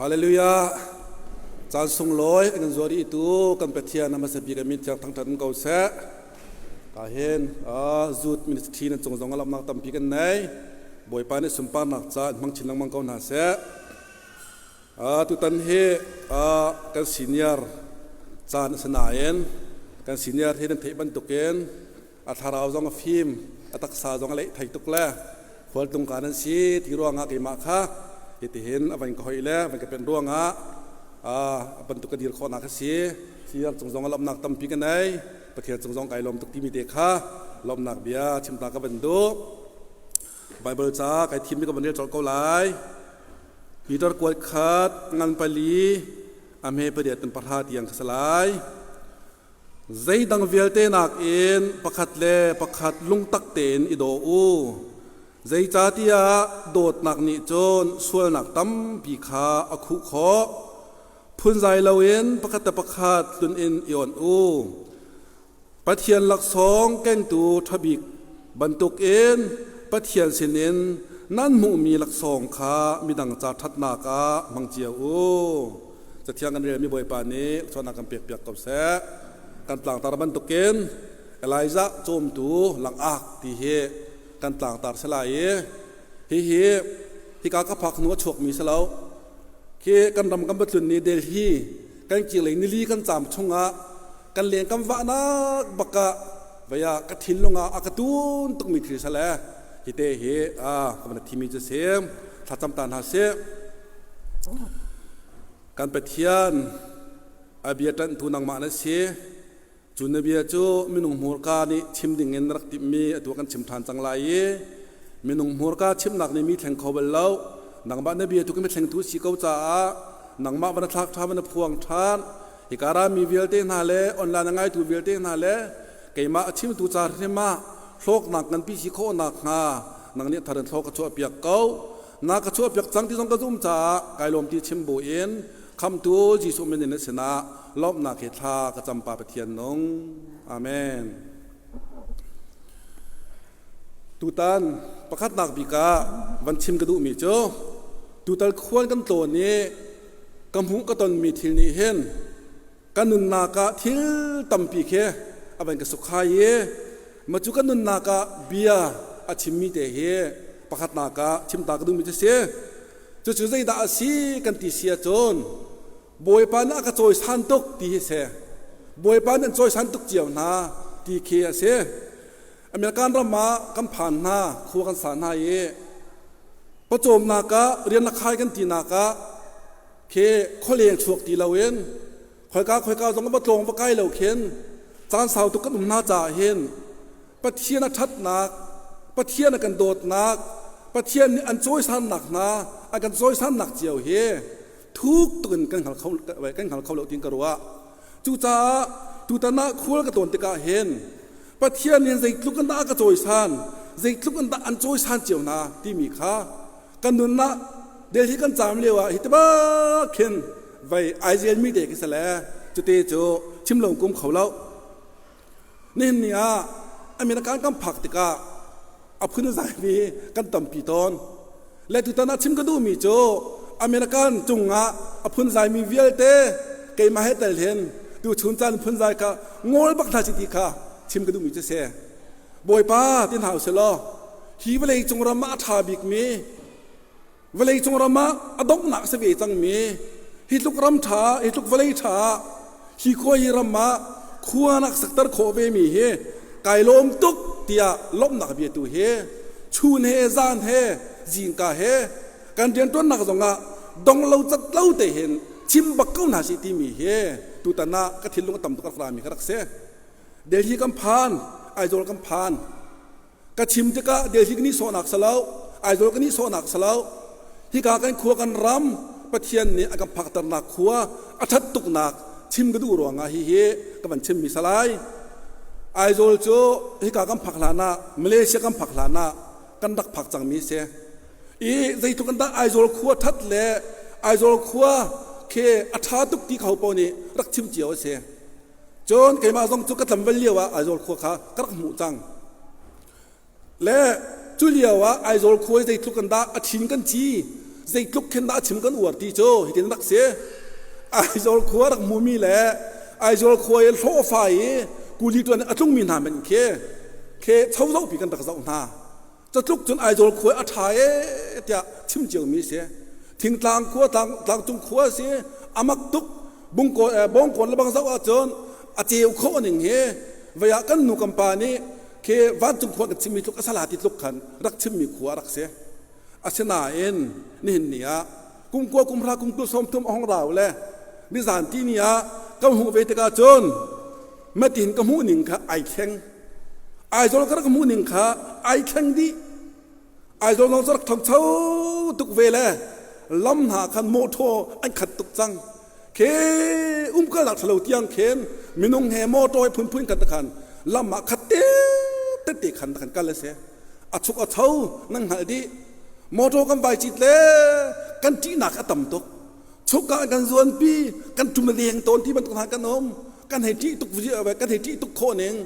Hallelujah. Caan sunglawi kan zuar i tu kan Pathian a hmasa bik a min thiang thangṭhat in ko seh. Ka hin zut ministry nan cung zong a lamnak tampi kan nei. Bawipa nih sunparnak ca in hmang chin lengmang ko hna seh. Tutan hi kan senior caan a si nain kan senior hi nan theih bantukin a thlarau zong a fim, a taksa zong a leih thei tuk le khualtlung ka nan si ti ruangah keimah kha hitihin a van ka hoih le van ka pen ruangah a bantuk ka dir khawhnak a si. Senior cung zong a lawmhnak tampi ka nei. Pathian cung zong kai lawm tuk timi te kha lawmhnak bia chimta ka van duh. Baibal ca kai thimmi ka van rel colh ko lai. Peter kuat khat ngan pali a hme pariat in pahra tiang ka si lai. Zeidang vialte nakin pakhat le pakhat lungtak tein i daw u. Zeicahtiah dawtnak nih cun sualnak tampi kha a khuh khawh. Phunzai loin pakhat le pakhat tlun in i onh u. Pathian laksawng kengtu ṭhabik bantukin Pathian sinin nan hmuhmi laksawng kha midang ca ṭhatnak ah hmang cio u. Cathiang kan relmi Bawipa nih thluachuahnak kan pekpiak ko seh. Kan tlangtar bantukin Elijah cawmtu langak ti hi kan tlangtar si lai i hihi hika ka phak hnu a chuakmi si lo. Khi kan ram kan va tlun ni Delhi kan kirlei nili kan caam chungah kan leng kan vahnak bak ah vei ah ka thinlung ah a ka tun tukmi thil sale hi te hi a ka van thimi cu si thlacam ta hna sih. Kan Pathian, a bia ṭanhtu nangmah na si. Cu na bia cu minung hmurka nih chim ding in na rak timhmi atu kan chim ṭhan cang lai i minung hmurka chimnak nih mi thleng kho bal lo. Nangmah na bia tu kan thlengtu si ko caah nangmah van thlak ṭha van phuang ṭhan. Hika rami vialte hna le online a ngaitu vialte hna le keimah a chimtu ca hrim ah hlawknak nganpi si khawh nakhnga nang nih thar in thlaw ka chuahpiak ko. Na ka chuahpiak cang ti zong ka zum caah kai lawm ti chim buin khamtu Jesuh min in na sinah lawmhnak he thla ka cam Pa Pathian nung. Amen. Tutan pakhatnak bik ah van chim ka duhmi cu tutal khual kan tlawn i ka hmuh ka tonmi thil nih hin ka nunnak ah thil tampi khi a van ka sukhai i ma cu ka nunnak ah bia a chimmi te hi pakhatnak ah chimta ka duhmi cu si. Cucu zeidah a si kan ti si ahcun Bawipa nih a ka cawisan tuk ti hi si. Bawipa nih an cawisan tuk cio hna ti khi a si. American ram ah kan phan hna, khua kan sa hna i pawcawmnak ah rian la khai kan tinak ah khi khualeng chuak ti loin khoika khoika zong va tlawng va kai lo khin caan sau tuk kan um hna caah hin Pathian a ṭhatnak, Pathian a kan dawtnak, Pathian nih an cawisannak hna, a kan cawisannak cio hi thuk tuk in kan hngal kho kan hngal kho lo tiin ka ruah. Cucaah tutan ah khual ka tlawn tikah hin Pathian nih zeitluk in dah a ka cawisan, zeitluk in dah an cawisan cio hna timi kha kan nun ah Delhi kan caam lio ah hi ti bak khin vei ai zelmi te khi si le cute cu chim lo kum kho lo. Nihin ni ah American kan phak tikah a phun a zaimi kan tampi tawn. Le tutan ah chim ka duhmi cu American cungah a phun zaimi vialte keimah he tel hin tu chun caan phun zai kha ngol bak hna si ti kha chim ka duhmi cu si. Bawipa ti hna usih law hi vawlei cung ram ah a ṭha bikmi Vawleicung ram ah a donghnak a si ve cangmi hi tluk ram ṭha, hi tluk vawlei ṭha ah hi khua hi ram ah khua nak sakter khawh vemi hi kai lawm tuk tiah lawmhnak bia tu hi chun he zan he zingka he kan rianṭuannak zongah dong lo cat lo te hin chim bak ko hna sih timi hi tutan ah ka thinlung a tam tuk rak rami ka rak si. Delhi kan phan, Aizawl kan phan. Ka chim tikah Delhi ka nihsawhnak si lo, Aizawl ka nihsawhnak si lo. Hika kan khua kan ram Pathian nih a kan phakternak khua a ṭhat tuknak chim ka duh ruangah hihi ka van chimmi si lai. Aizawl cu hika kan phak hlan ah Malaysia kan phak hlan ah kan rak phak cangmi si. I zeitluk in dah Aizawl khua ṭhat le Aizawl khua khi a ṭha tuk ti kho paoh nih rak chim cio a si. Cun keimah zong cu ka tlamval lio ah Aizawl khua kha ka rak hmuh cang. Le cu lio ah Aizawl khua hi zeitluk in dah a ṭhin kan ci, Zeitluk khin dah chim kan uar ti cu hitin rak si. Aizawl khua rak hmumi le Aizawl khua i hlawhfa i kuli ṭuan a tlungmi hna men khi khi chozohpi kan rak zoh hna. Catluk cun Aizawl khua a ṭha ee tiah chim ciomi si. Thingtlang khua, tlangcung khua si, a mak tuk. Bungkawn, Bawngkawn le bang zoh ahcun a ceu khawh ning hi vei ah kan nu kan pa nih khi vancung khua kan chimmi tluk a sala ti tluk khan rak chimmi khua rak si. Asinain nihin ni ah kum kua kum hra kum kul sawm thum a hong rau le nizan ti ni ah kan hmuh ve tikah cun matin ka hmuh ning kha ai thleng. Aizawl ka rak hmuh ning kha ai thleng dih. Aizawl zong cu rak thangcho tuk ve le lam hna khan mawṭaw an khat tuk cang. Khe umkalnak ṭhalo tiang khin minung he mawṭaw he phunphun khan khan lam ah khat te tete khan khan kal a si. A chuk a cho nan hngalh dih. Mawṭaw kan vai cit le kan ṭihnak a tam tuk. Chuk ah kan zuanpi, kan ṭum leng tawn ti bantuk hna kan um. Kan hei ṭih tuk kan hei ṭih tuk khawh ning.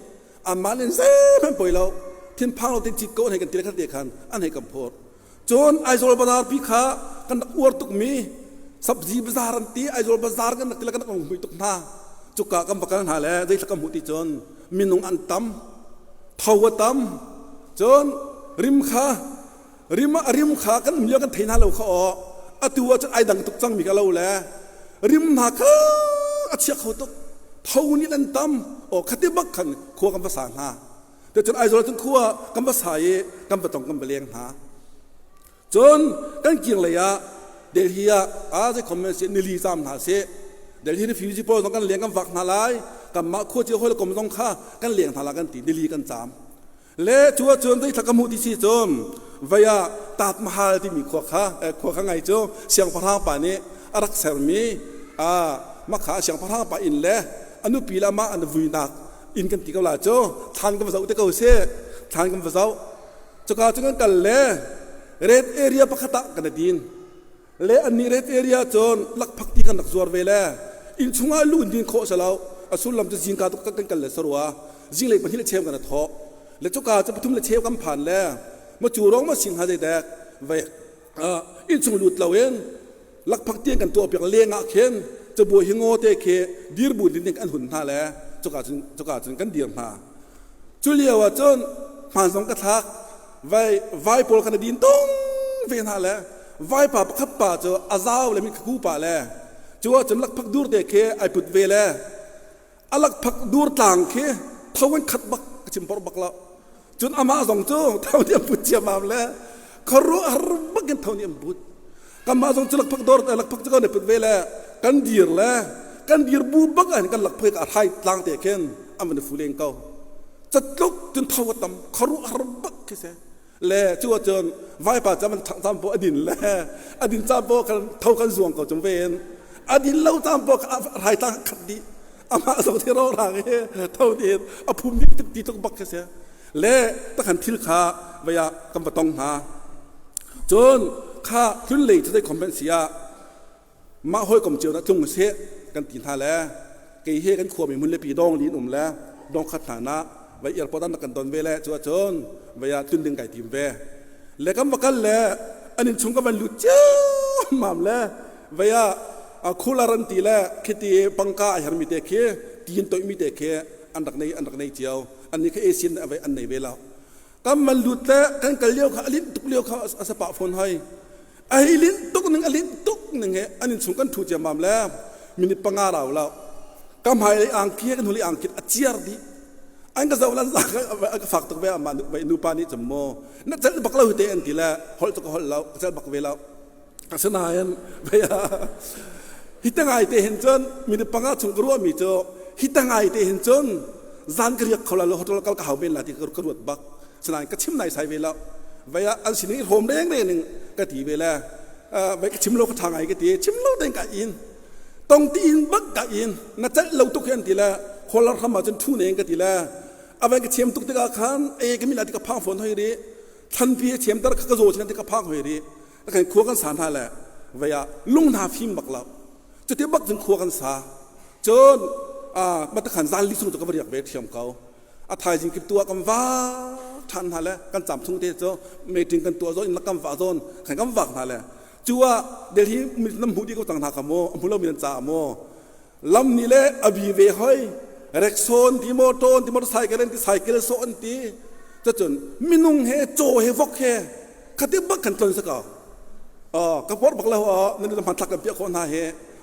Amah nih zeihmanh poi lo thinphang lo tein cit ko an hei kan ti le kha te khan an hei kan phawt. Cun Aizawl bazar pi kha kan rak uar tukmi sabzi bazar an ti Aizawl bazar kan rak ti le kan rak hmui tuk hna. Cuka kan va kal hna le zeithla kan hmuh ti cun minung an tam, tho a tam, cun rim kha rim a rim kha kan um lio kan thei hna lo kha aw atu ah cun ai dang tuk cangmi ka lo le rim hna kha a chia kho tuk tho nih an tam aw khati bak khan khua kan va sa hna te cun Aizawl cun khua kan va sa i kan va tong kan va leng hna cun kan kir lei ah Delhi ah a zei khom si nili zam hna si Delhi refugee pawl zong kan leng kan vak hna lai kanmah khua cio hoi le kom zong kha kan leng hna la kan ti nili kan caam Le cu ahcun zeithla ka hmuh ti si cun vei ah Taj Mahal timi khua kha khua kha ngai cu siangpahrang pa nih a rak sermi mah kha siangpahrang pa inn le a nupi le amah an vuinak inn kan ti ko la cu thlan kan va zoh te ko si thlan kan va zoh cuka cu kan kal le red area pakhat ah kan din Le annih red area cun lakphak ti kan rak zuar ve le inn chungah lu in din khawh si lo. A sullam cu zingka tuk kan kal le sarua zinglei pahnih le cheu kan thawh le cuka cu pathum le cheu kan phan le ma cu rong ma sing ha zeidek ve inn chung lut lo in lakphak tiang kan tuah piak leng ah khin cabuai hi ngaw te khi dir bu din ding an hun hna le cuka cun cuka cun kan dir hna cu lio ah cun hmaan zong ka thlak vai vai pawl khan a din tung ve hna le vaipa pakhat pa cu a zau le mi khaku pa le cu ahcun lakphak dur te khi ai put ve le a lakphak dur tlang khi tho in khat bak ka chim por bak lo cun amah zong cu tho nih an put ciamam le khuaruah har bak in tho nih an put kanmah zong cu lakphak dor lakphak cu kan i put ve le kan dir le kan dir bu bak ah kan lakphak a hrai tlang te khin an van i fu leng ko catluk cun tho a tam khuaruah har bak khi si le cu ahcun vaipa cam cam po a din le a din cam po kan tho kan zuang ko cung ven a din lo cam po rai tlang khat dih amah zong thi ro rang hi tho din a phum dih tuk ti tuk bak khi si le takhan thil kha vaya kan va tong hna cun kha hlun lei cu zei comment si ah mah hawikom cio na tlung seh kan ti hna le kei he kan khuami hmun le pi dong lin um le dong khat hna na vai airport an kan don ve le cu ahcun vai ah tlun ding kai tim ve le kan va kal le an in chung ka van lut ciammam le vai ah cooler an ti le khiti pangka a hermi te khi tiin toihmi te khi an rak nei an rak nei cio an ni kha Asian an nei ve lo kan man lut le kan kal lio kha a linh tuk lio kha a sa pah fawn hoi A hi linh tuk ning a linh tuk ning he an inn chung kan ṭhu ciammam le minute panga rau lo ka hmai lei angki he kan hnu lei angki a ciar dih an ka zoh lan za ka ka fak tuk ve amah nupa nih cun maw na celh bak lo hi te an ti le holh cu ka holh lo ka celh bak ve lo asinain hi te ngai te hin cun minute panga chung ka ruahmi cu hi te ngai te hin cun zan ka riak kho la lo hotel kal ka hau men la ti ka ruat bak Sinain ka chim naisai ve lo. Vei ah an sin i hrawm reng ning ka ti ve le vei ka chim lo ka ṭha ngai ka ti chim lo deng ka in tong ti in bak ka in na celh lo tuk hi an ti le khualar hram ah cun ṭhu neng ka ti le a vei ka thiam tuk tikah khan e ka min ti ka phang fawn hoi ri thlanpi a thiam tar kha ka zaw chin ti ka phang hoi ri kan khua kan sa hna le vei ah lung hna fim bak lo cuti bak cun khua kan sa cun matakhan zan li chung cu ka va riak ve thiam ko A thaizing kip tu ah kan vak ṭhan hna le kan cam chung te cu meeting kan tuah zawn in kan vah zawn kan kan vak hna le. Cu ah Delhi nam hmuh dih ko cang hna kha mu, a hmu lomi nan caah mu. Lam nih le a bi ve hoi, reksawn ti motor ti motorcycle an ti cycle sawh an ti. Cacun minung he caw he vok he khati bak kan tlon si ko. Ka por bak lo nan hman thlak kan piah khawh hna he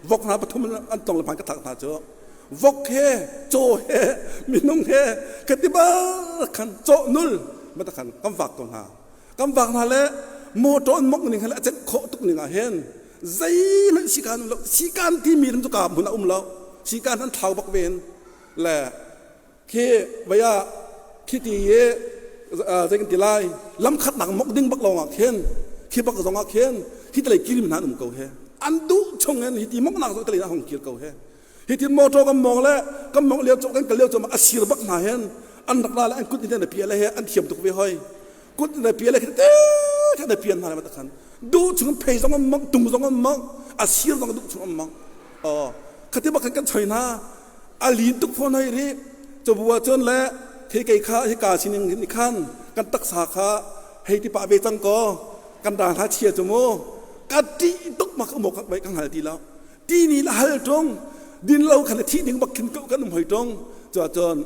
vok hna pathum an tong le hman ka thlak hna cu. Vok he caw he minung he khati bak khan cawh nul mata khan kan vak ko hna. Kan vak hna le motor an mok ning he le a cenh khawh tuk ning ah hin zeihmanh sikaan um lo. Sikaan timi ram cu ka hmun a um lo. Sikaan an thlau bak ven le khi vei ah khi ti i zei kan ti lai lam khatnak mok ding bak lawng ah khin khi bak zong ah khin hi telei kirim hna an um ko he an duh chung in hi ti moknak zong telei na hong kir ko he hi tin motor kan mong le kan mong lio kan kal lio chom a sir bak hna hen an rak la le an kut in na pia le he an thiam tuk ve hoi kut na pia le khi te kha na pian hna le ma khan duh chung phei zong an mong tung zong an mong a sir zong duh chung an mong khati bak kan choi hna a lin tuk fawn hoi ri cu bu ah cun le khi kei kha hika sining ni khan kan taksa kha hei ti pah ve cang ko kan ra hla chia cu mu ka ṭih tuk mak um awk ka hngal ti lo ti ni la hal ṭung din lo khan thi ding bak khin ko kan um hoi ṭung cu cun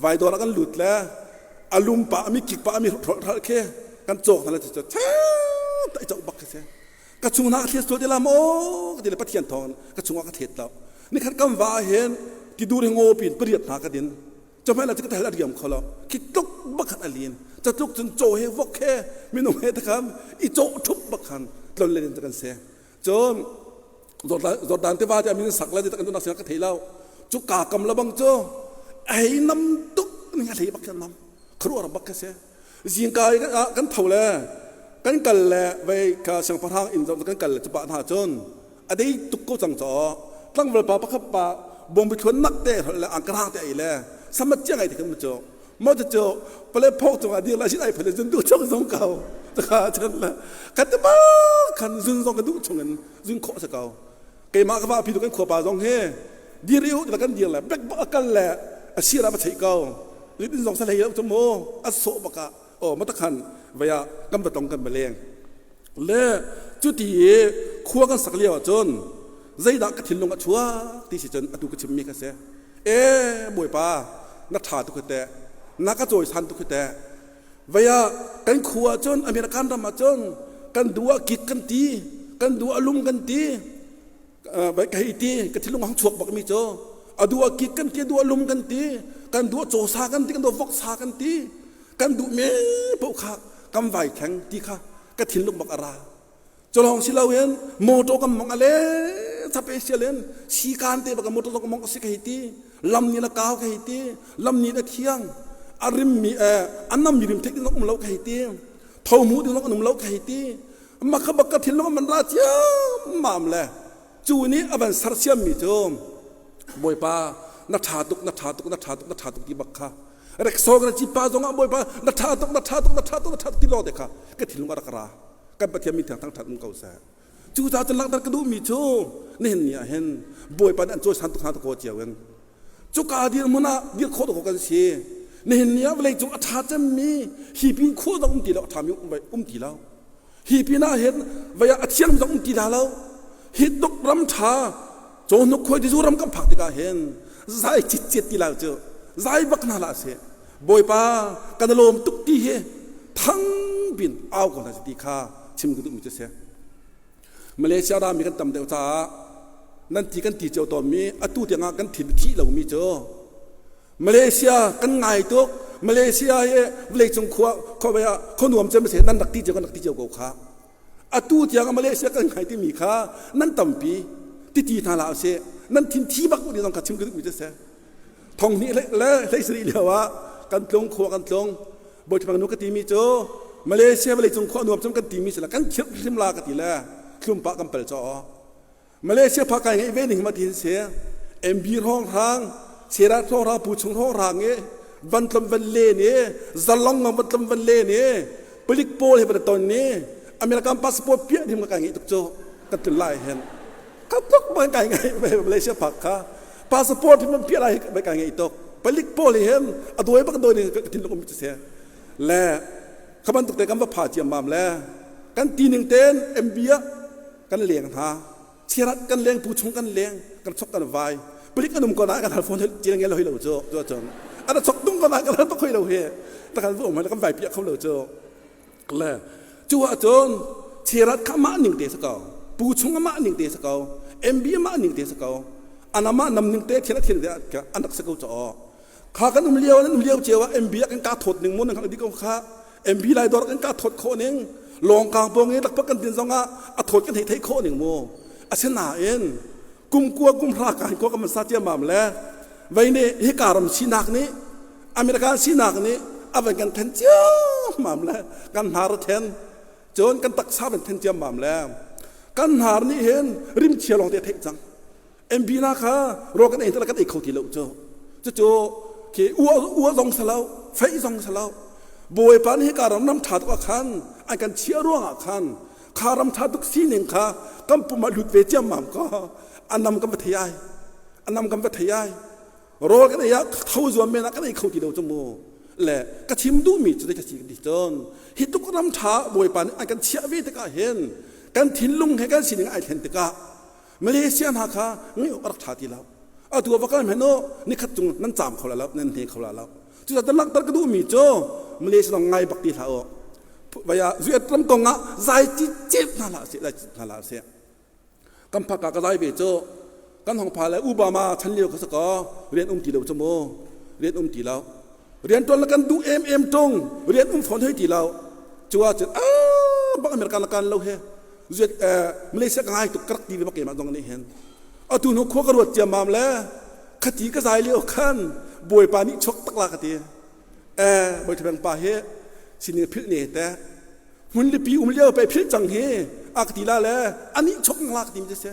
vai dawr ah kan lut le a lum pa ami kik pa ami hrol hral khi kan cawk hna le cu ta i cauh bak khi si ka chung na ka thlet sual ti la maw ka ti le Pathian thawng ka chungah ka thlet lo nikhat kam va ah hin tidur hi ngaw pin pariat hna ka din chomel ah ka hal a riam kho lo khi tluk bakhat a lin catluk cun caw he vok he minung he takam i cawh thup bakhan tlon le kan se cun Jordan tiva te amin sak la ti kan nak ka thei lo cu ka kam la bang cu ei nam tuk ni a hlei bak nam kharu bak ka se Zingka i kan tho le kan kal le vei ka siangpahrang inn zong kan kal le cupa hna cun a dei tuk ko cang caw tlangval pa pakhat pa bawmbi thluan nak te le angkarang te ai le samat chiang ai te kan cu mo cu pale phok cungah dir la sin ai phale zun duh chung zong ko taka chan le kan te ba khan zun zong ka duh chung in zun khawh sa ko keimah ka va pi tu kan khua pa zong he dir i u kan dir le bek bak kal le a sira va theih ko Rit in zong sa hlei lo cu mu a sawh bak ah aw matakhan vei ah kan va tong kan va leng le cuti i khua kan sak lio ahcun zeidah ka thinlung a chuak ti si cun atu ka chimmi kha si e bawipa na ṭha tuk teh na ka cawisan tuk teh vei ah kan khua ahcun American ram ahcun kan duh ah kik kan ti kan duh ah lum kan ti ka hei ti ka thinlung hang chuak bak mi cu a duh a kik kan ti a duh a lum kan ti kan duh a cawsa kan ti kan duh voksa kan ti kan duh me paoh kha kan vai theng ti kha ka thinlung bak a ra culong si loin motor kan mong ale special in sikan te bak motor zong mong si ka hei ti lam ni la kau ka hei ti lam ni na thiang a rim mi an nam mi rim thek ding um lo ka hei ti tho mu ding um lo ka hei ti Mah bak ka thinlung man ra ciammam le cu nih a van sersiammi cu Bawipa na ṭha tuk na ṭha tuk na ṭha tuk na ṭha tuk ti bak kha reksawng na cipa zongah Bawipa na ṭha tuk na ṭha tuk na ṭha tuk na ṭha tuk ti lawng te kha ka thinlung a rak ra kan Pathian mi thiang thangṭhat um ko seh cucaah cun langhter ka duhmi cu nihin ni ah hin Bawipa nih an cawisan tuk hna ta ko cio in cuka dirhmun ah dir khawh dawh kan si nihin ni ah vawleicung a ṭha cemmi hi pin khua zong um ti lo a ṭhami um ti lo hi pin ah hin vei ah a thiang zong um ti dah lo hi tuk ram ṭha cawhnuk khuai tizu ram kan phak tikah hin zai citcet ti lo cu zai bak hna hlah seh bawipa kan lawm tuk ti hi thang bin au ko hna ti kha chim ka duhmi cu si Malaysia rami kan tam deuh caah nan ti kan ti cio tawnmi atu tiangah kan thin thih lomi cu Malaysia kan ngai tuk Malaysia hi vawleicung khua khua ah khua nuam cem se nan rak ti cio kan rak ti cio ko kha atu tiang Malaysia kan ngai timi kha nan tampi titi hna la usih nan thin thi bak ni zong kha chim ka duhmi cu si thong hnih le hlei sarih lio ah kan tlung khua kan tlung Bawipa nu ka timi cu Malaysia vawleicung khua nuam cem kan timi si la kan khirh hrim la ka ti le tlumpa kan pal caw Malaysia pha kai ngeih ve ning ma tin se MB hrawng hrang Sera hrawng hrang pu chung hrawng hrang e van tlom van le ne zalong ngam van tlom van le ne palik pawl he van ton ne American passport piah dim ka kai ngeih tuk cu kan tlun lai hen ka tuk ban kai ngai Malaysia phak kha passport hi man piah lai hi kai ngeih tuk palik pawl hi hen a doi bak doi ning ka thinlung um se le kha bantuk te kan va pha ciammam le kan ti ning ten MB ah. Kan leng hna. Chiarat kan leng, pu chung kan leng, kan chok kan vai. Palik an um ko na kan hal phone chiang ngel hoi lo cu. Cu cun. Ana chok tung ko na kan hal tuk hoi lo hi. Ta kan vu um kan vai piah kho lo cu. Le cu ahcun chiarat kha mah ning te sa ko. Pu chung mah ning te sa ko. MB mah ning te sa ko. Anama nam ning te thil a thil te an rak sa ko cho. Kha kan um lio an um lio cio ah MB ah kan ka thawt ning mun kan di ko kha. MB lai dor kan ka thawt khawh ning lawngkang pawng i lakpak kan din zong ah a thawt kan hei theih khawh ning mu. Asinain kum kua kum hra kan ko kan sa ciammam le vei nih hika ram sinak nih American sinak nih a van kan then ciammam le kan hnar a then cun kan taksa van then ciammam le kan hnar nih hin rimchia lawng te a theih cang. MB na kha rawl kan ei te kan ei kho ti lo cu. Cucu khi ua ua zong si lo, feih zong si lo. Bawipa nih hika ram ram ṭha tuk ah khan an kan chiah ruangah khan kha ram ṭha tuk sining kha kan pum ah lut ve ciammam ko. A nam kan va thei ai. A nam kan va thei ai. Rawl kan ei ah tho zuam men ah kan ei kho ti lo cu mu. Le ka chim duhmi cu ka si ti cun hi tuk ram ṭha Bawipa nih an kan chiah ve tikah hin kan thinlung he kan sining ai thlen tikah Malaysia hna kha ngeih awk a rak ṭha ti lo. Atu ah va kal hmanh u, nikhat cung nan caam kho la lo, nan hne kho la lo. Cucaah langhter ka duhmi cu Malaysia zong ngai bak ti hlah u. Vaya zuet ram kong ah zai cicet hna hlah seh, zai cicet hna hlah seh. Kan phak ah ka zai ve cu kan hong pha le Obama chan lio kha sakaw rian um ti lo cu mu rian um ti lo rian ṭuan le kan duh em em ṭung rian um fawn hoi ti lo cu ahcun ah bak American la kan lo he zuet Malaysia ka ngai tuk ka rak ti ve bak keimah zong nih hin atu hnu khua ka ruat ciammam le khati ka zai lio khan bawipa nih chuak tak la ka ti eh bawi pa hi sining philh ne te hmun lipi um lio pe philh cang hi a ka ti la le ani chok la ka ti mi se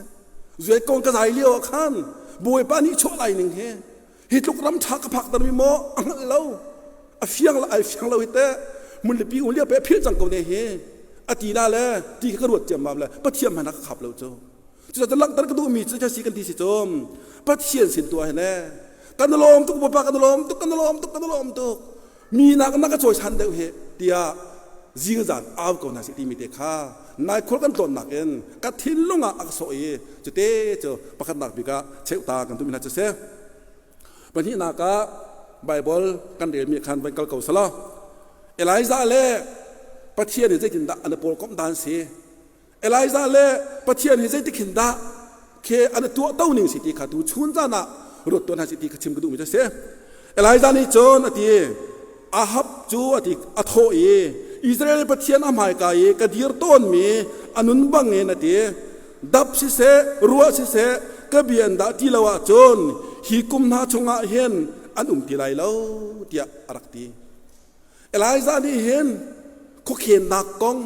zuet kong ka zai lio khan bawipa nih chuak lai ning hi Hi tluk ram ṭha ka phak ter mi maw a hngalh lo. A fiang la ai fiang lo hi teh munlipi um lio pe phil cang ko ne hi. A ti la le ti ka ruat ciammam le Pathian hmanh a ka khap lo cu. Cucaah langhter ka duhmi cu si kan ti si cum Pathian sin tuah hin ee kan lawm tuk Bawipa kan lawm tuk kan lawm tuk kan lawm tuk mi nak na ka cawisan deuh hi tiah zingzan au ko hna sih timi te kha nai khual kan tlawnnak in ka thinlung ah a ka sawh i cute cu pakhatnak bik ah cheuhta kan duhmi hna cu si pahnihnak ah Bible kan relmi khan van kal ko selaw Elijah le Pathian hi zeitindah an i pawl komh dan si Elijah le Pathian hi zeitik hin dah khi an tuah to ning si ti kha tu chun caan ah ruat tuan hna si ti kha chim ka duhmi cu a si. Elijah nih cun a ti Ahab cu a ti a thawh i Israel Pathian a hmaika i ka dir tawnmi a nun bangin a ti dap siseh ruah siseh ka bia in dah ti lo ahcun hi kum hna chungah hin an um ti lai lo tiah a rak ti. Elijah nih hin khuakhennak kong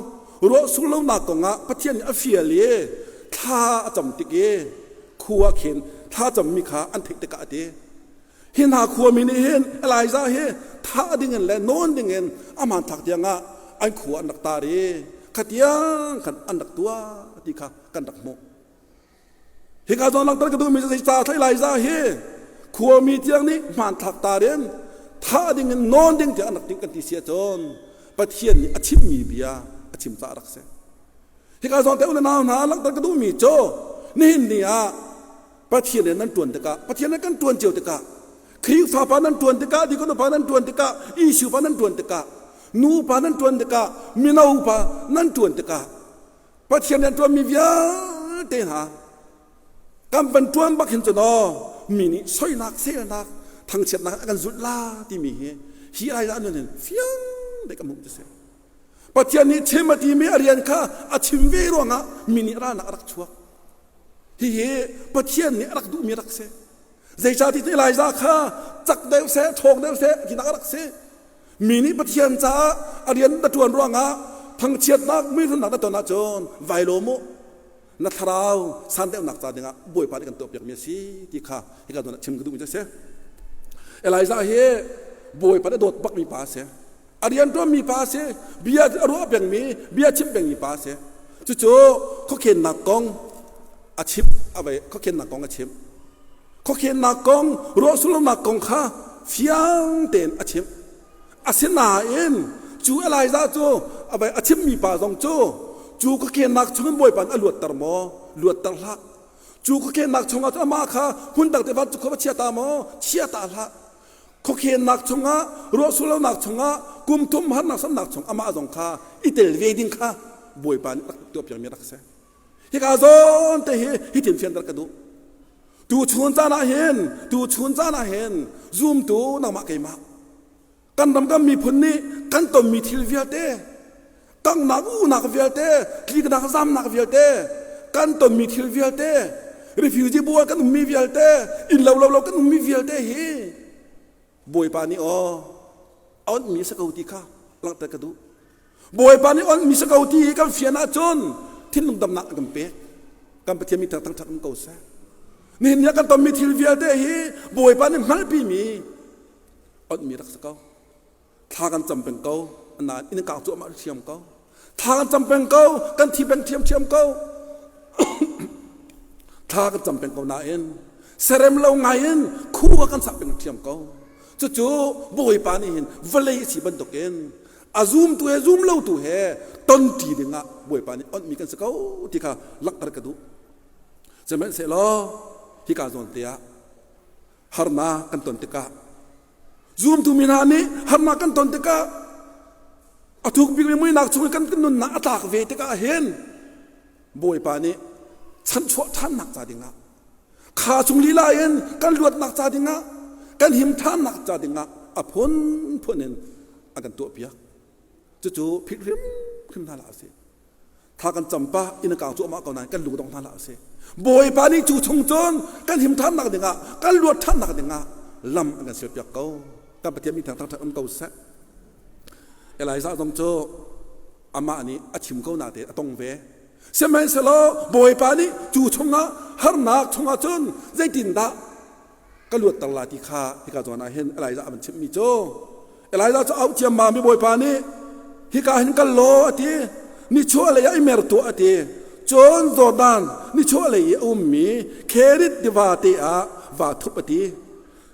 ruah lonak kong ah Pathian nih a fial i thla a cam tik i khua khen thla cammi kha an theih tikah a ti. Hi hna khuami nih hin Elijah hi thah ding in le nawn ding in a hmanthlak tiang ah an khua an rak tar i khatiang khan an rak tuah ti kha kan rak hmuh. Hika zawn langhter ka duhmi cu zeicah Elijah hi khuami tiang nih hmanthlak tar in thah ding in nawn ding tiang an rak timh kan ti si ahcun Pathian nih a chimmi bia a chim caah rak si. Hika zawn te u le nau hna langhter ka duhmi cu nihin ni ah Pathian he nan ṭuan tikah Pathian he kan ṭuan cio tikah Khrihfa pa nan ṭuan tikah dikon pa nan ṭuan tikah Isu pa nan ṭuan tikah nu pa nan ṭuan tikah mino pa nan ṭuan tikah Pathian rian ṭuanmi vialte hna kan van ṭuan bak hin cun aw mi nih soinak selnak thangchiatnak a kan zulh la timi hi hi ai ah nun hin fiang te kan hmuh ti si Pathian nih chim a timi a rian kha a chim ve ruangah mi nih ralnak a rak chuak hihi Pathian nih a rak duhmi rak si zeicahti Elijah kha cak deuh seh ṭhawng deuh seh tinak a rak si Mi nih Pathian caah a rian na ṭuan ruangah thangchiatnak muihnak na ton ahcun vai lawm u. Na thlarau san deuhnak ca dingah Bawipa nih kan tuahpiakmi a si ti kha hika zawn ah chim ka duhmi cu a si. Elijah hi Bawipa nih a dawt bakmi pa a si. A rian ṭuanmi pa a si. Bia a ruah pengmi, bia chim pengmi pa a si. Cucu khuakhennak kong a chim, a vai khuakhennak kong a chim. Khuakhennak kong, ruahsulnak kong kha fiang tein a chimh. Asinain cu Elijah cu a chimmi pa zong cu Cu khuakhennak chungin Bawipa nih a luatter maw? Luatter hlah. Cu khuakhennak chungah cun amah kha hmun dang te van cu khua va chia ta maw? Chia ta hlah. Khuakhennak chungah, ruahsurlonak chungah, kum thum harnak samnak chung amah zong kha i tel ve ding kha Bawipa nih rak tuahpiakmi rak si. Hika zawn te hi hitin fianter ka duh. Tu chun caan ah hin, tu chun caan ah hin zumtu nangmah keimah kan ram kan miphun nih kan tonmi thil vialte kanghnak uhnak vialte tliknak zamnak vialte kan tonmi thil vialte refugee bu ah kan ummi vialte inn lo lo lo kan ummi vialte hi Bawipa nih aw a onhmi a si ko ti kha langhter ka duh. Bawipa nih onhmi si ko ti hi kan fian ahcun thinlung damnak a kan pek. Kan Pathian mi thangṭhat um ko seh. Nihin ni ah kan tonmi thil vialte hi Bawipa nih hngalhpimi onhmi rak si ko. Thla kan cam peng ko, nain inn kang cuahmah thiam ko. Thla kan cam peng ko, kan thi peng ṭhiamṭhiam ko. Thla kan cam peng ko nain serem lo ngai in khu kan sak peng ṭhiam ko. Cucu Bawipa nih hin vawlei a si bantukin a zumtu he zum lotu he tonṭi dingah Bawipa nih onhmi kan si ko ti kha langhter ka duh. Sihmanhsehlaw hika zawn te ah harnak kan ton tikah Zumtu mi hna nih harnak kan ton tikah a thuk bikmi muihnak chung i kan nunnak a tlak ve tikah hin Bawipa nih chanchuah ṭhannak ca dingah kha chung lila in kan luatnak ca dingah kan him ṭhannak ca dingah a phunphun in a kan tuahpiak. Cucu philh hrimhrim hna hlah usih. Thla kan cam pah inn a kang cuahmah ko nain kan lung dong hna hlah usih. Bawipa nih cu chung cun kan him ṭhannak dingah kan luat ṭhannak dingah lam an kan sialpiak ko. Kan Pathian mi thang thangṭhat um ko seh. Elijah zong cu amah nih a chim ko na te a tong ve. Sihmanhsehlaw Bawipa nih cu chungah harnak chungah cun zeitindah ka luatter la ti kha hika zawn ah hin Elijah a van chimhmi cu Elijah cu auh ciammam i Bawipa nih hika hin kal law a ti nichuah lei ah i mer tuah a ti cun Jordan nichuah lei i a ummi Kherith tiva te ah vaa thup a ti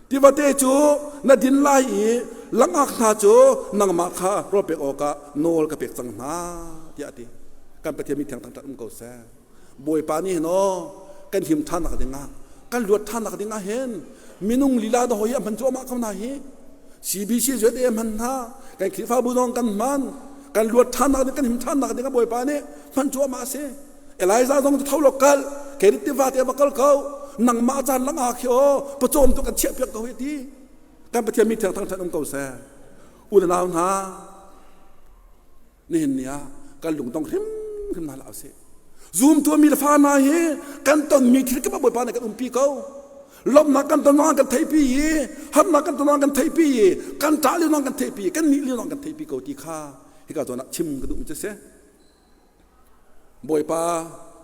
tivate cu na din lai i langak hna cu nangmah kha rawl pek awkah nawl ka pek cang hna tiah a ti kan Pathian mi thiang thangṭhat um ko seh Bawipa nih hin aw kan him ṭhannak dingah kan luat ṭhannak dingah hin minung lila dawh hi a hman cuahmah ko hna hi CBC ZA hman hna kan Khrihfabu zong kan hman kan luat ṭhannak ding kan him ṭhannak dingah Bawipa nih hman cuahmah a si Elijah zong cu tho lo kal Kerit tiva te va kal ko nangmah caan langah khi aw pawcawm tu kan chiah piak ko hi ti kan Pathian mi thiang thangṭhat um ko seh u le nau hna nihin ni ah kan lungdong hrimhrim hna hlah usih zumtu mi le fa hna hi kan tonmi thil kip ah Bawipa nih kan umpi ko lawmhnak kan ton kan theihpi i harnak kan ton kan theihpi i kan ṭah lio kan theihpi kan nih lio kan theihpi ko ti kha hika zawn ah chim ka duhmi cu si Bawipa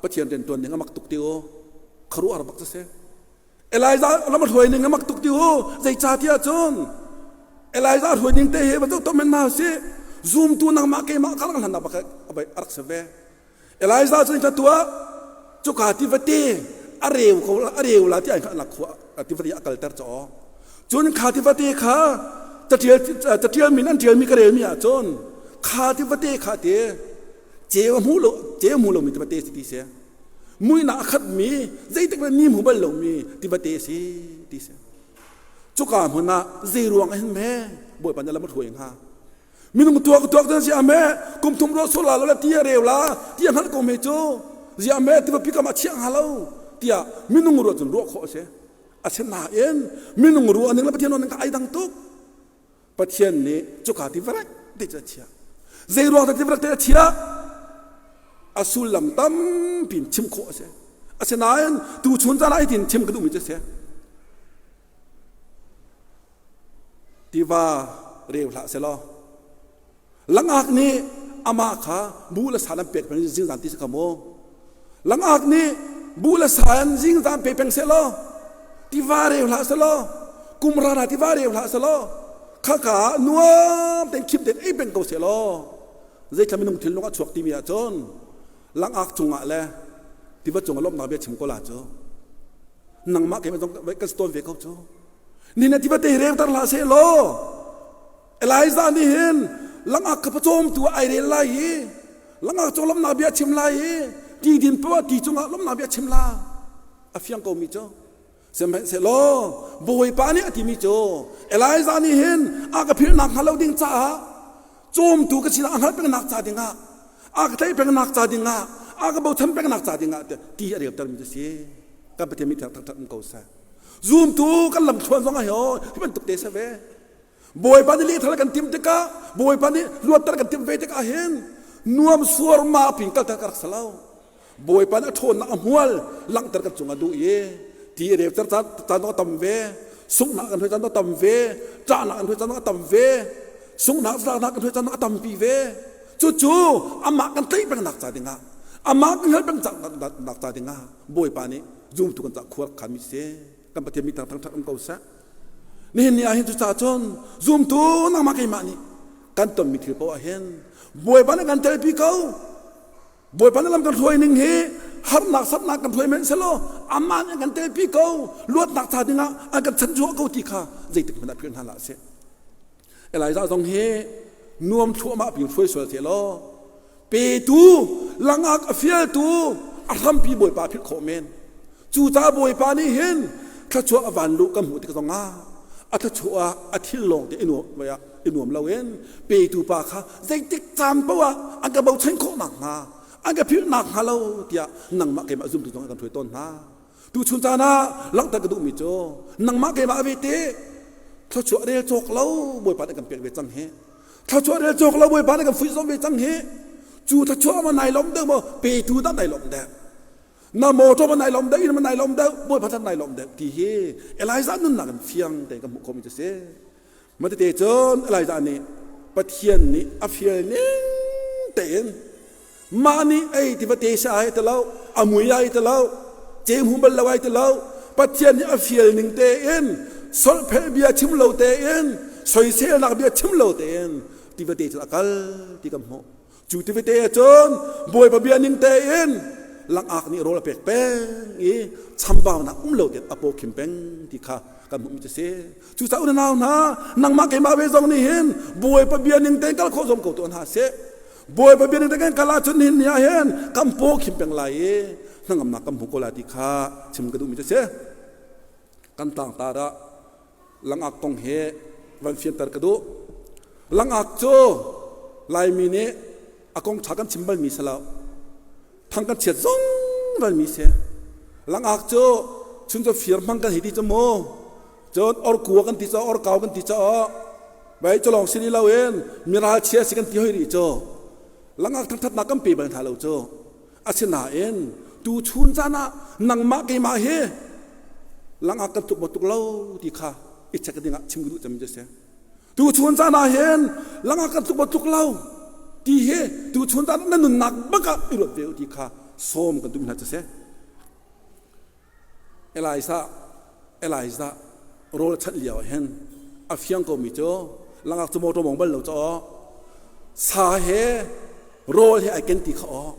Pathian rianṭuan ning a mak tuk ti u khuaruahhar bak cu si Elijah lam a hruai ning a mak tuk ti u zeicahtiah cun Elijah hruai ning te hi va zoh men hna usih zumtu nangmah keimah ka rak hlan bak a rak si ve Elijah cu ka tuah cuka tivate a reu ko a reu la ti ai kha khua tivate a kalter chaw cun kha tivate kha catial catial min an tial mi ka rel mi ah cun kha tivate kha te ceu hmu lo ceu hmu lo mi tivate si ti se muihnak a khatmi zeitik le ni hmu bal lomi tivate a si ti si cuka hmun ah zei ruang hin me bawipa nih lam a hruai hnga minung tuak tuak cun zia me kum thum ruah sul la lo le ti a reu la ti a hngalh ko me cu zia me tiva pi kam ah chiah hnga lo tiah minung ruah cun ruah khawh a si asinain minung ruah ning le Pathian ruah ning kha ai dang tuk Pathian nih cuka tivarak te cu a chiah. Zei ruang dah tivarak te a chiah? A sullam tampi in chim khawh a si. Asinain tuchun caan ah hitin chim ka duhmi cu a si. Tiva reu hlah selaw Langak nih amah kha bu le sa an pek peng zingzan ti si kha mu. Langak nih bu le sa an zingzan pe peng seh law tiva reu hlah seh law kum rana tiva reu hlah seh law khaka ah nuam tein khim tein ei peng ko seh law zeithla minung thinlung a chuak timi ahcun langak cungah le tiva cungah lawmhnak bia chim ko la cu nangmah keimah zong kan si tawn ve ko cu ni na tiva te reu tar hlah seh law Elijah nih hin langak ka pawcawmtu ai rel lai i Langak cu lomnak bia chim lai i ti din poah ti cungah lomnak bia chim la. A fiang ko mi cu. Sihmanhsehlaw Bawipa nih a timi cu Elijah nih hin a ka philhnak hnga lo ding caah cawmtu ka sinah a hngalh pengnak ca dingah a ka tlaih pengnak ca dingah a ka bochan pengnak ca dingah ti a reltermi cu si. Kan Pathian mi thang thangthat um ko seh. Zumtu kan lamthluan zong ah hi hi bantuk te si ve. Bawipa nih lehthal kan timh tikah Bawipa nih luatter kan timh ve tikah hin nuam suarma pin kalter ka rak si lo. Bawipa nih a ṭhawnnak a hmual langhter kan cungah duh i ti a reuter caan caan a tam ve sunghnak kan hoi caan a tam ve ṭahnak kan hoi caan a tam ve sunghnak zalnak kan hoi caan a tampi ve cucu amah kan tlaih pengnak ca dingah amah kan hngalh peng nak ca dingah Bawipa nih zumtu kan cah khuar khanmi si kan Pathian mi thangthang um ko seh nihin ni ah hin cucaah cun zumtu nangmah keimah nih kan tonmi thil paoh ah hin Bawipa nih kan telpi ko Bawipa nih lam kan hruai ning hi harnak satnak kan hruai men selaw amah nih kan telpi ko luatnak ca dingah an kan chanchuah ko ti kha zeitik hmanh ah philh hna hlah sih Elijah zong hi nuam thluahmah pin hruai sual seh law petu langak a fialtu a hrampi Bawipa philh khawh men cucaah Bawipa nih hin thluachuah a van luh kan hmuh tik zongah a thluachuah a thil lawng te i nuam loin petu pa kha zeitik caan paoh ah an ka bochan khawh nakhnga an ka philh nakhnga lo tiah nangmah keimah zumtu zong an kan hruai tawn hna tuchun caan ah langhter ka duhmi cu nangmah keimah ve te thluachuah rel cawk lo Bawipa nih kan pek ve cang hi thluachuah rel cawk lo Bawipa nih kan fuih zong ve cang hi cu thluachuah ma nai lawm deuh maw petu dah nai lawm deuh na motor ma nai lawm deuh inn ma nai lawm deuh Bawipa dah nai lawm deuh ti hi Elijah nunnak in fiang tein kan hmuh khawhmi cu si Matete cun Elijah nih Pathian nih a fial ning tein mah nih ei tivate si ai ti lo a mui ai ti lo cem hum bal lo ai ti lo Pathian nih a fial ning tein solhphelh bia chim lo tein soiselnak bia chim lo tein tivate cu a kal ti kan hmuh Cu ti vete cun Bawipa bia ning tein langak nih rawl a pek peng i chambaunak um lo tein a paw khim peng ti kha kan hmuhmi cu si. Cucaah unau hna nangmah keimah ve zong nih hin Bawipa bia ning tein kal khawh zong ko tuah hna sih. Bawipa bia ning tein kan kal ahcun nihin ni ah hin kan paw khim peng lai i hnangamnak kan hmu ko lai ti kha chim ka duhmi cu si. Kan tlangtar ah langak kong he van fianter ka duh. Langak cu Laimi nih a kong ṭha kan chim balmi si lo. Thang kan chiat zong balmi si. Langak cu chun cu fir hmang kan hei ti cu mu. Cun orkua kan ti caah orkau kan ti caah bai cu lawng si ni loin miral chia si kan ti hoi rih cu. Langak thangṭhatnak kan pe bal hna lo cu. Asinain tuchun caan ah nangmah keimah hi langak kan tuk maw tuk lo ti kha i check ding ah chim ka duh cem cu si. Tuchun caan ah hin langak kan tuk maw tuk lo ti hi tuchun caan na nunnak bak ah i ruat ve u ti kha sawm kan duh hna cu si. Elijah Elijah rawl a chanh lio ah hin a fiang komi cu langak cu motor mong bal lo caw sa he rawl he ai ken ti kha aw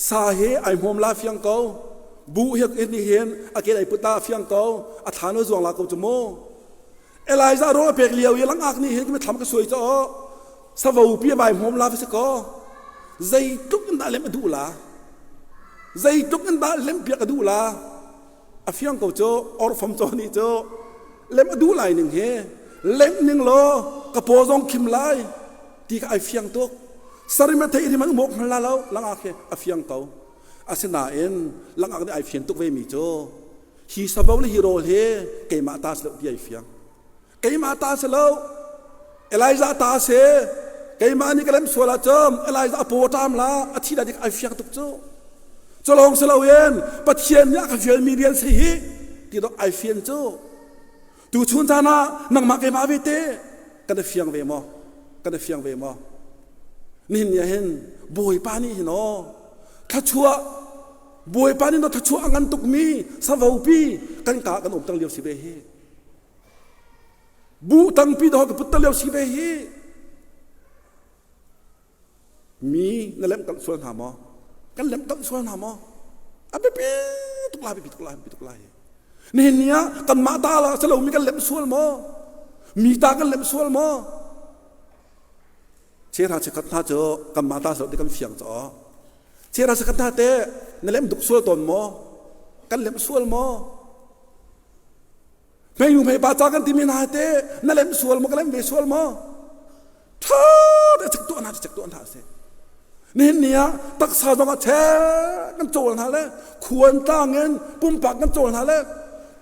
sa he ai hmawm la fiang ko bu he ni hin a kel ai put la fiang ko a thla no zuang la ko cu mu Elijah rawl a pek lio i langak nih hin thlam ka suai caw savo pi vai hmawm la va si ko zeitluk in dah lem a duh la zeitluk in dah lem piak a duh la a fiang ko cu orfam caw nih cu lem a duh lai ning hi lem ning law ka paw zong khim lai ti kha ai fiang tuk sarim a thei rim an umok hngal la lo langak hi a fiang ko asinain langak nih ai fian tuk ve mi cu hi savo le hi rawl hi keimah ta si lo ti ai fiang keimah ta si lo Elijah ta si keimah nih ka lem sual ahcun Elijah a paw ṭam la a thi la dik ai fiang tuk cu culawng si loin Pathian nih a ka fialmi rian si hi ti dok ai fian cu tu chun caan ah nangmah keimah ve te kan i fiang ve maw kan i fiang ve maw nihin ni ah hin Bawipa nih hin aw thluachuah Bawipa nih na thluachuah a ngan tukmi savopi kan ka kan um tang lio si ve hi Bu tangpi dawh ka put lio si ve hi. Mi na lem kalh sual hna maw? Kan lem kalh sual hna maw? A biapi tuk lai, biapi tuk lai, biapi tuk lai. Nihin ni ah kanmah ta la si lomi kan lem sual maw? Mi ta kan lem sual maw? Chehra chekhat hna cu kanmah ta zoh ti kan fiang caw. Chehra chekhat hna te na lem duk sual tawn maw? Kan lem sual maw? Hmeinu hmeipa ca kan timi hna te na lem sual maw ka lem ve sual maw? Ṭha te chek tuah hna chek tuah hna si. Nihin ni ah taksa zong ah chek kan cawl hna le khuan tlang in pumpak kan cawl hna le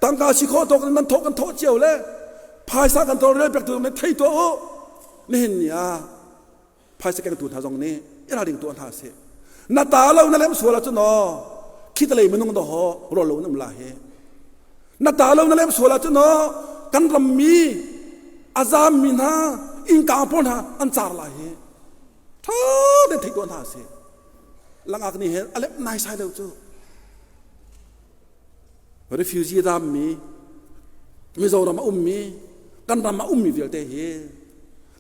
tangka si khawh tawk in nan thawh kan thawh cio le phaisa kan tawlrel piak tu zong thei tuah u. Nihin ni ah phaisa kengtu hna zong nih i ralring tuah hna sih. Na ta lo na lem sual ahcun aw khitalei minung dawh rawl lo in um la hi. Na ta lo na lem sual ahcun aw kan rammi a zaammi hna innkang pawl hna an car lai hi. Ṭha tein thei tuah hna sih. Langak nih hin a lem naisai lo cu. Refugee rammi Mizoram a ummi kan ram a ummi vialte hi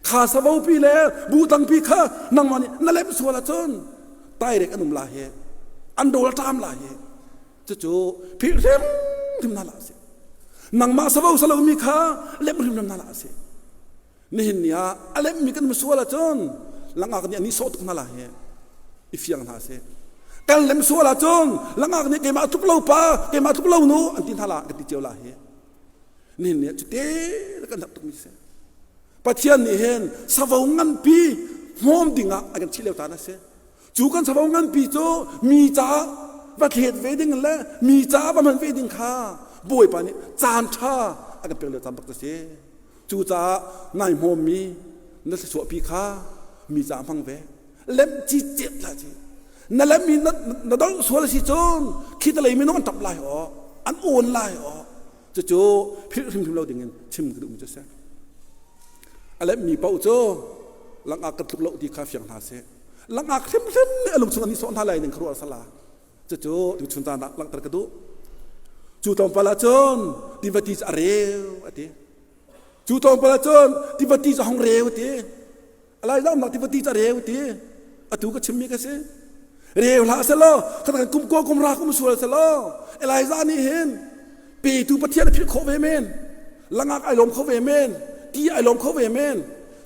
kha savopi le buhtangpi kha nangmah nih na lem sual ahcun tairek an um la hi an rawl a ṭam la hi cucu philh hrimhrim hna hlah sih nangmah savo salomi kha lem hrimhrim hna hlah sih nihin ni ah a lemmi kan sual ahcun langak nih an nih sawh tuk hna lai hi i fiang hna sih kan lem sual ahcun langak nih keimah tluk lo pa keimah tluk lo nu an ti hna la kan ti cio la hi nihin ni ah cute kan herh tukmi si Pathian nih hin savo nganpi hmawm dingah a kan chih lio caan a si cu kan savo nganpi cu mi caah va thlet ve ding le mi caah va hman ve ding kha Bawipa nih caan ṭha a kan pek lio caan bak a si Cucaah nai hmawmmi na thluachuahpi kha mi ca hmang ve. Lem cicet hlah ci. Na lemmi na, na dolh sual si cun khi talei minung an ṭap lai aw, an awn lai aw. Cucu philh hrimhrim lo dingin chim ka duhmi cu si. A lemmi paoh cu langak kan tluk lo ti kha fiang hna seh. Langak hrimhrim nih a lungchung an i sawh hna lai ning kha ruah sala. Cucu tuchun caan ah langhter ka duh. Cu tlawmpal ah cun tiva ti cu a reu a ti. Cu tlawmpal ah cun tiva ti cu a hung reu a ti. A lai lamnak tiva ti cu a reu a ti. Atu ka chimmi ka si. Reu hlah selaw, khat kum kua kum ra kum sual selaw, Elijah nih hin petu Pathian a philh khawh ve men. Langak ai lawm kho ve men. Ti ai lawm kho ve men.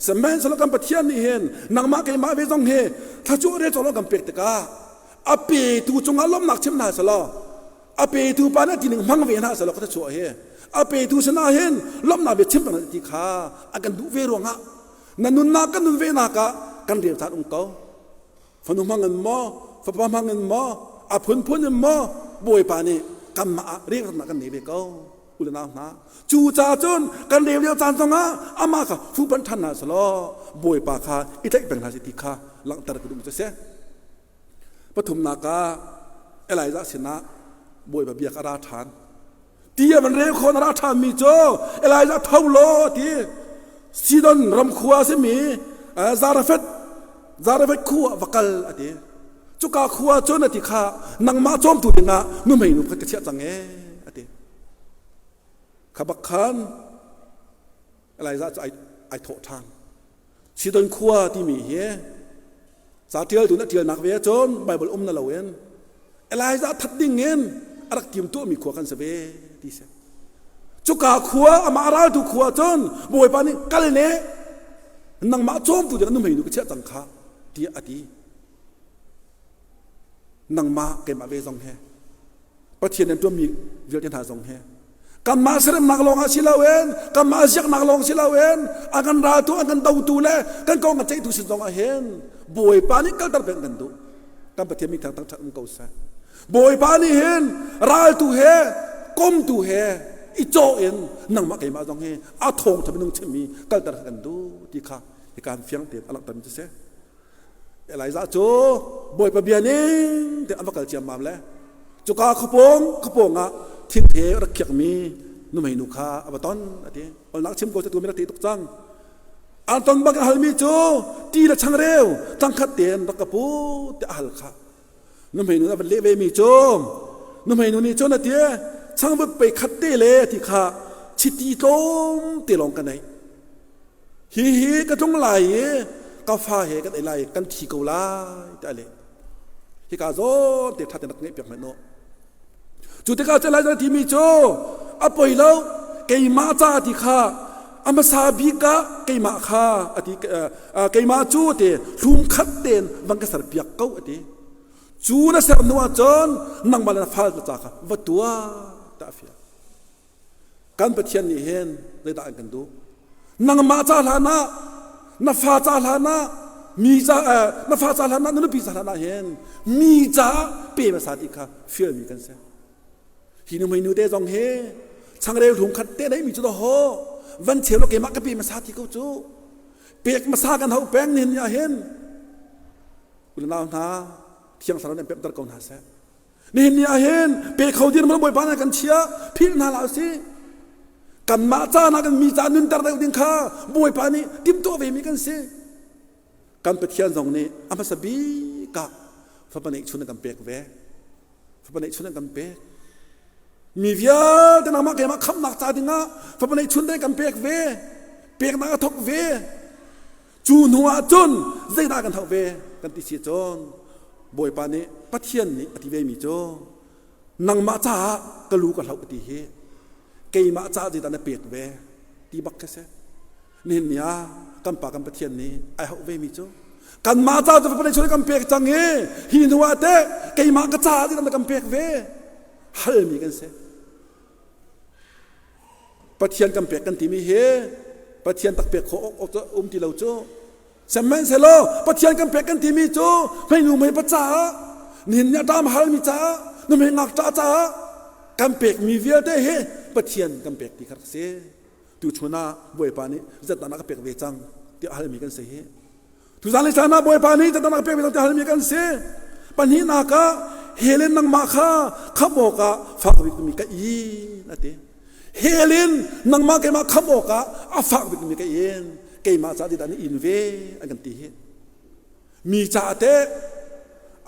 Sihmanhsehlaw kan Pathian nih hin nangmah keimah ve zong hi thluachuah rel cawk kan pek tikah a petu cungah lawmhnak chim hna selaw a petu pa nih a tining hmang ve hna selaw ka chuah hi a petu sinah hin lawmhnak bia chim peng ti kha a kan duh ve ruangah na nunnak kan nun ve nak ah kan rel caan um ko fanu hmang in maw fapa hmang in maw a phunphun in maw bawipa nih kanmah ah rianratnak kan nei ve ko u le nau hna cu caah cun kan rel lio caan zongah amah kha fuhpanh ṭhan hna selaw bawipa kha i tlaih peng hna sih ti kha langhter ka duhmi cu a si Pathumnak ah Elijah sinah Bawipa bia kha a ra ṭhan. Ti a van rel khawh a ra ṭhanmi cu Elijah tho law a ti. Sidon ram khua a simi Zarephath Zarephath khua ah va kal a ti. Cuka khua cun a ti kha nangmah cawmtu dingah nuhmei nu pakhat ka chiah cang ee a ti. Kha bak khan Elijah cu ai, ai thawh ṭhan. Sidon khua timi hi ca ṭialtu na ṭialnak ve ahcun Baibal um na loin Elijah that ding in a rak tim tuahmi khua kan si ve ti si. Cuka khua amah raltu khua cun Bawipa nih kal ne nangmah cawmtu ding nuhmei nu ka chiah cang kha tiah a ti. Nangmah keimah ve zong he Pathian an ṭuanmi vialte hna zong hi kanmah seremnak lawngah si loin kanmah ziaknak lawng si loin a kan raltu a kan dotu le kan kong a ceihtu sin zongah hin Bawipa nih kalter peng kan duh kan Pathian mi thang thangṭhat um ko seh Bawipa nih hin raltu he komtu he i cawh in nangmah keimah zong hi a thawngṭha minung chimmi kalter kan duh ti kha hika fiang tein a langhtermi cu si Elijah cu Bawipa bia ning te an va kal ciammam le cuka khuapawng khuapawng ah thingphe rak khiakmi nuhmei nu kha a va ton a ti olnak chim ko tu mi rak ti tuk cang an ton bak a halmi cu ti le changreu tlangkhat tein rak ka pu te a hal kha nuhmei nu a van leh ve mi cu nuhmei nu nih cun a ti changvut pei khat te le ti kha chiti tlawm te lawng ka nei Hihi ka tlung lai i ka fa he kan ei lai kan thi ko lai tiah a leh. Hika zawn te ṭha tein rak ngaihpiak hmanh u. Cu tikah cu Elijah timi cu a poi lo keimah ca ti kha A hmasa bik ah keimah kha a ti keimah cu a ti hlum khat tein van ka serpiak ko a ti. Cu na ser hnu ahcun nangmah le na fal na ca kha va tuah tiah a fial. Kan Pathian nih hin zeidah an kan duh? Nangmah ca hlan ah, na fa ca hlan ah, mi ca na fa ca hlan ah, na nupi ca hlan ah hin mi caah pe hmasa ti kha fialmi kan si. Hi nu hmei nu te zong hi changreu hlum khat te nei mi cu ho van cheu lo keimah ka pe hmasa ti ko cu. Pek hmasa kan hau peng nihin ni ah hin unau hna thiang thlarau nih an pemhter ko hna seh. Nihin ni ah hin pe kho dir maw Bawipa nih kan chia philh hna hlah usih. Kanmah caan ah kan mi ca nunter deuh ding kha Bawipa nih timhtuah ve mi kan si. Kan Pathian zong nih a hmasa bik ah fapa neihchun a kan pek ve. Fapa neihchun a kan pek. Mi vialte nangmah keimah khamhnak ca dingah fapa neihchun te kan pek ve. Peknak a thok ve. Cu hnu ah cun zeidah kan hauh ve kan ti si cun Bawipa nih Pathian nih a ti ve mi cu nangmah caah ka lu ka hloh a ti hi keimah caah zeidah na pek ve ti bak khi si. Nihin ni ah kan pa kan Pathian nih ai hauh ve mi cu kanmah caah cu vawlei chung kan pek cang i hi hnu ah teh keimah ka caah zeidah na kan pek ve halmi kan si. Pathian kan pek kan timi hi Pathian tak pek khawh awk um ti lo cu. Sihmanhsehlaw Pathian kan pek kan timi cu hmeinu hmei pa caah nihin ni a ṭam halmi caah nuhmei ngakṭah caah kan pekmi vialte hi Pathian kan pek ti kha rak si. Tuchun ah Bawipa nih zatdan a ka pek ve cang tiah halmi kan si hi. Tuzan le caan ah Bawipa nih zatdan a ka pek ve cang tiah halmi kan si. Pahnihnak ah hell in nangmah kha khamh awkah fak bikmi ka in a ti. Hell in nangmah keimah khamh awkah a fak bikmi ka in keimah caah dah na in ve an kan ti hi. Mi caah teh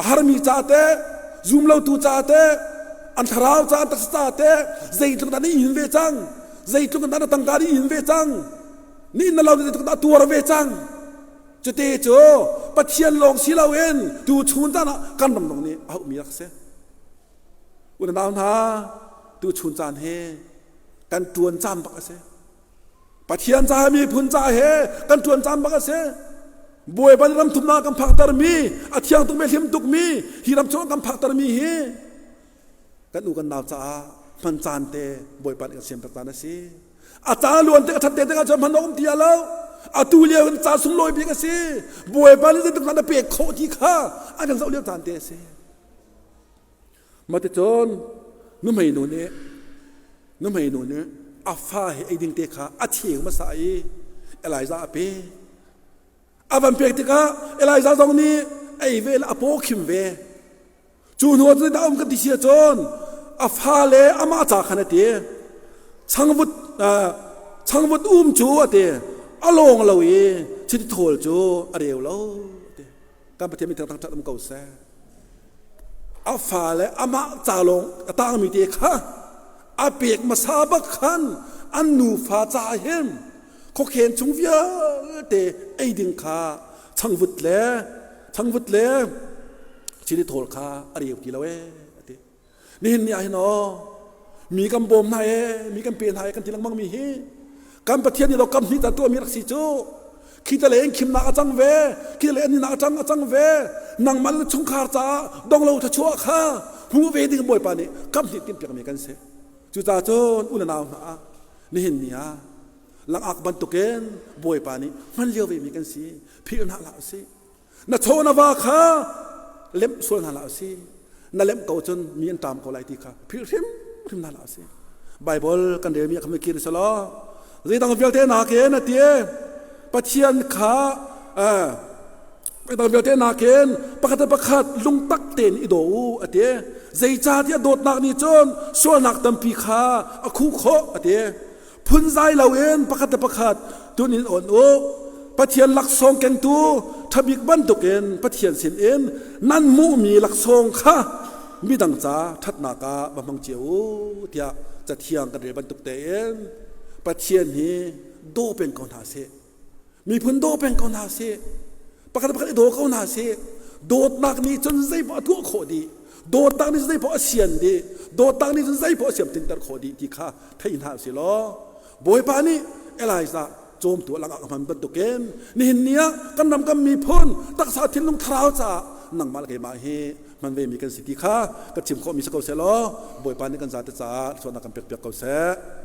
a harmi caah teh zumlotu caah teh an thlarau caah an taksa caah teh zeitluk dah na in ve cang zeitluk dah na tangka na in ve cang ni na lo zeitluk dah tuar ve cang cute cu Pathian lawng si loin tu chun caan ah kan ram lawng nih a hauhmi rak si unau hna tu chun caan hi kan tuan caan bak a si Pathian ca miphun ca he kan ṭuan caan bak a si. Bawipa nih ram thumnak kan phaktermi, a thiang tukmi, hlim tukmi, hi ram chung kan phaktermi hi kan u kan nau caah hman caan te Bawipa nih kan siampiak caan a si. A caan luan te a ṭhat te tikah cun hman awk um ti lo. Atu lio in caan sunglawi bik a si. Bawipa nih zeitluk na pek khawh ti kha an kan zoh lio caan te a si. Maticun nuhmei nu nih nuhmei nu nih a fa he ei ding te kha a cheu hmasa i Elijah a pe. A van pek tikah Elijah zong nih ei ve le a paw khim ve. Cu hnu ah cun um kan ti si ahcun a fa le amah ca khan a ti. Changvut changvut um cu a ti. A lawng lo i chiti thawl cu a reu lo a ti. Kan Pathian min thangṭhat um ko seh. A fale amah ca lawng a tangmi te kha a pek hmasa bak khan an nufa ca hin khuakhen chung vialte ei ding kha changvut le changvut le chili thawl kha a reu ti lo ee a ti. Nihin ni ah hin aw mi kan bawm hna ee mi kan pe hna ee kan ti lengmang mi hi kan Pathian nih kam hnih ta tuahmi rak si cu khi te le in khimnak a cang ve khi te le an a cang a cang ve nangmah le chungkhar caah donglo thluachuah kha hmu ve ding Bawipa nih kam hnih timhpiak mi kan si cucaah cun u le nau hna nihin ni ah langak bantukin Bawipa nih hman lio ve mi kan si philh hna hlah usih Na chaw na va kha lemh sual hna hlah usih. Na lemh ko cun mi an ṭam ko lai ti kha philh hrimhrim hna hlah usih. Bible kan relmi ah khan kir selaw zeidang vialte nakin a ti Pathian kha zeidang vialte nakin pakhat le pakhat lungtak tein i daw u a ti. Zeicahtiah dawtnak nih cun sualnak tampi kha a khuh khawh a ti. Phunzai loin pakhat le pakhat tun in awn u. Pathian laksawng kengtu ṭhabik bantukin Pathian sinin nan hmuhmi laksawng kha midang ca ṭhatnak ah va hmang cio u tiah Cathiang kan rel bantuk tein Pathian hi daw peng ko hna seh. Miphun daw peng ko hna seh. Pakhat pakhat i daw ko hna seh. Dawtnak nih cun zeipaoh a tuah khawh dih. Dawtnak nih cun zeipaoh a sian dih. Dawtnak nih cun zeipaoh a siamtinter khawh dih ti kha thei hna usih law Bawipa nih Elijah cawmtu a langah ka hman bantukin nihin ni ah kan ram kan miphun taksa thinlung thlarau caah nangmah le keimah hi hman ve mi kan si ti kha ka chim khawhmi si ko seh law Bawipa nih kan zate caah suahnak kan pek piak ko seh.